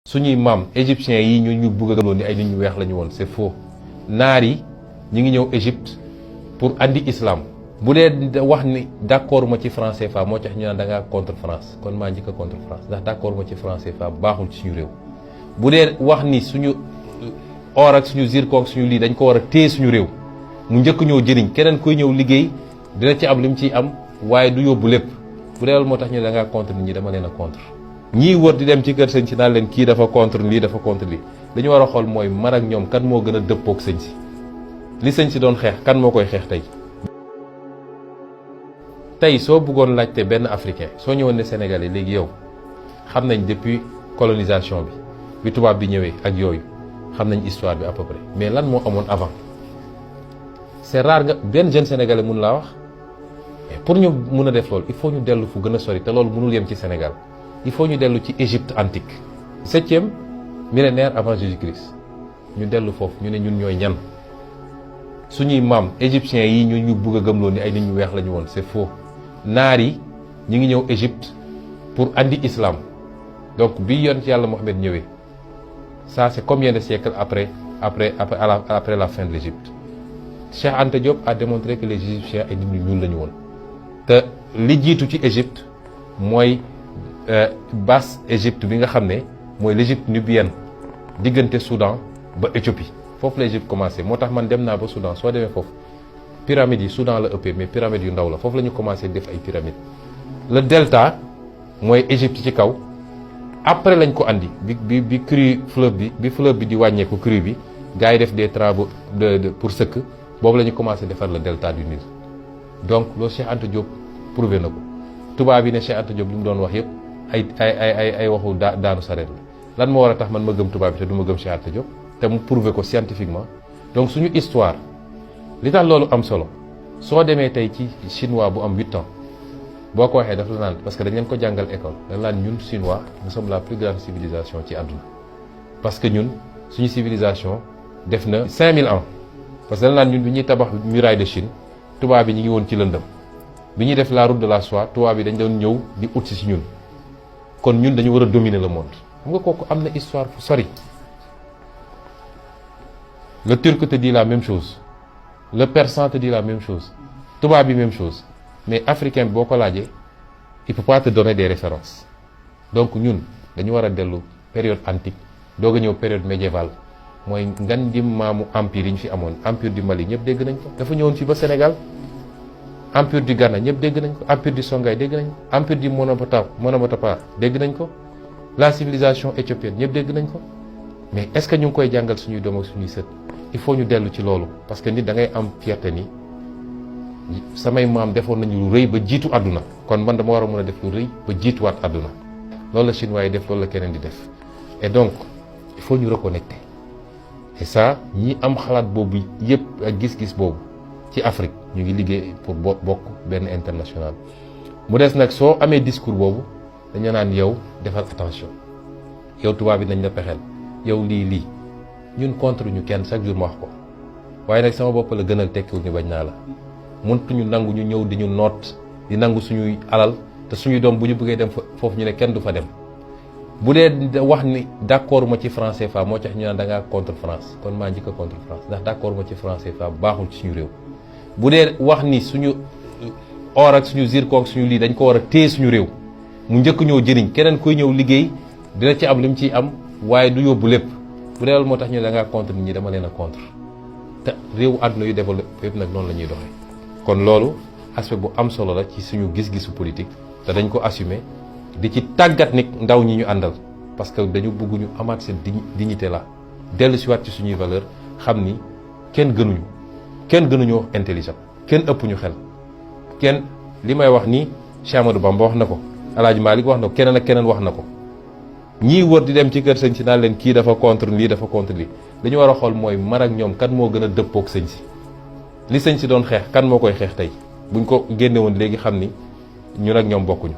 suñuy maam égyptiens yi ñu bëgg a gëmloo ni ay nit ñu weex la ñu woon c'est faux. naar yi ñu ngi ñëw Égypte pour andi islam. bu dee wax ni d'accord ma ci franc CFA moo tax ñu naan da ngaa contre France kon maa njëkk a contre France ndax d'accord ma ci franc CFA baaxul ci suñu réew. bu dee wax ni suñu or ak suñu zircon ak suñu lii dañ ko war a téye suñu réew mu njëkk ñoo jëriñ keneen koy ñëw liggéey dina ci am li mu ciy am waaye du yóbbu lépp bu dee loolu moo tax ñu da ngaa contre nit ñi dama leen a contre. ñii wër di dem ci kër sëñ si naan leen kii dafa contre lii dafa contre lii dañu war a xool mooy man ak ñoom kan moo gën a dëppook sëñ si li sëñ si doon xeex kan moo koy xeex tey. tey soo bëggoon laajte benn africain soo ñëwoon ne Sénégalais léegi yow xam nañ depuis colonisation bi tubaab bi ñëwee ak yooyu xam nañ histoire bi à peu près mais lan moo amoon avant c'est rare nga benn jeune sénégalais mun laa wax mais pour ñu mun a def loolu il faut ñu dellu fu gën a sori te loolu mënul yem ci Sénégal il faut ñu dellu ci Égypte antique 7e millénaire avant Jésus-Christ ñu dellu foofu ñu ne ñun ñooy ñan suñuy maam égyptiens yi ñu bëgg a gëmloo ni ay nit ñu weex la ñu woon c'est faux. naar yi ñu ngi ñëw Égypte pour andi islam donc bi yonent yàlla Mohamed ñëwee ça c'est combien de siècles après la fin de l'Égypte. Cheikh Anta Diop a démontré que les Égyptiens ay nit ñu ñuul la ñu woon te li jiitu ci Égypte mooy basse Égypte bi nga xam ne mooy l'Égypte nubienne diggante Soudan ba Éthiopie foofu la Égypte commencé moo tax man dem naa ba Soudan soo demee foofu pyramides yi Soudan la ëppee mais pyramides yu ndaw la foofu la ñu commencé def ay pyramides. le delta mooy Égypte ci kaw après lañ ko andi bi crue fleuve bi di wàññeeku crue bi gars yi def des travaux pour sëkk boobu la ñu commencé defar le delta du Nil donc loolu Cheikh Anta Diop prouvé na ko tubaab yi ne Cheikh Anta Diop li mu doon wax yëpp ay waxu daanu sareet la lan moo war a tax man ma gëm tubaab bi te du ma gëm Cheikh Anta Diop te mu prouvé ko scientifiquement. donc suñu histoire li tax loolu am solo soo demee tey ci chinois bu am 8 ans boo ko waxee daf la naan parce que dañ leen ko jàngal école dañ naan ñun chinois nous sommes la plus grande civilisation ci àdduna parce que ñun suñu civilisation def na 5000 ans parce que dañ naan ñun bi ñuy tabax muraille de Chine tubaab bi ñu ngi woon ci lëndëm bi ñuy def la route de la soie tubaab bi dañ doon ñëw di ut si ñun kon ñun dañu war a dominer le monde xam nga kooku am na histoire fu sori. le turc te dit la même chose le persan te dit la même chose tubaab bi même chose mais africain bi boo ko laajee il peut pas te donner des références donc ñun dañu war a dellu période antique doog a ñëw période médiévale mooy ngan di maamu empire yi ñu fi amoon empire du Mali ñëpp dégg nañ ko dafa ñëwoon fii ba Sénégal empire du Ghana ñëpp dégg nañ ko empire du Songhai dégg nañ ko empire du Monomotapa dégg nañ ko la civilisation éthiopienne ñëpp dégg nañ ko mais est-ce que ñu ngi koy jàngal suñuy doom ak suñuy sët il faut ñu dellu ci loolu parce que nit da ngay am fierté ni samay maam defoon nañu lu rëy ba jiitu àdduna kon man dama war a mën a def lu rëy ba jiituwaat àdduna loolu la chinois yi def loolu la keneen di def et donc il faut ñu reconnecter et ça ñi am xalaat boobu yëpp ak gis-gis boobu ci Afrique ñu ngi liggéey pour bokk benn international mu des nag soo amee discours boobu dañu naan yow defal attention yow tubaab bi nañ la pexeel yow lii ñun contre ñu kenn chaque jour ma wax ko waaye nag sama bopp la gënal tekkiwul ni bañ naa la mëntuñu nangu ñu ñëw di ñu noot di nangu suñuy alal te suñuy doom bu ñu bëggee dem foofu ñu ne kenn du fa dem bu dee wax ni d'accord ma ci franc CFA moo tax ñu naan da ngaa contre France kon maa njëkk a contre France ndax d'accord ma ci franc CFA baaxul ci suñu réew. bu dee wax ni suñu or ak suñu zircon ak suñu lii dañ ko war a téye suñu réew mu njëkk ñoo jëriñ keneen koy ñëw liggéey dina ci am li mu ciy am waaye du yóbbu lépp bu dee loolu moo tax ñu da ngaa contre nit ñi dama leen a contre te réewu àdduna yu développé yëpp nag noonu la ñuy doxee. kon loolu aspect bu am solo la ci suñu gis-gisu politique te dañ ko assumer di ci tàggat nit ndaw ñi ñu àndal parce que dañu bëgg ñu amaat seen dignité la dellu si waat ci suñuy valeur xam ni kenn gënuñu intelligent kenn ëpp ñu xel kenn li may wax nii Cheikh Amadou Bamba wax na ko El Hadj Malick wax na ko keneen ak keneen wax na ko ñii wër di dem ci kër sëñ si naan leen kii dafa contre lii dafa contre lii dañu war a xool mooy man ak ñoom kan moo gën a dëppook sëñ si li sëñ si doon xeex kan moo koy xeex tey buñ ko génne woon léegi xam ni ñun ak ñoom bokkuñu.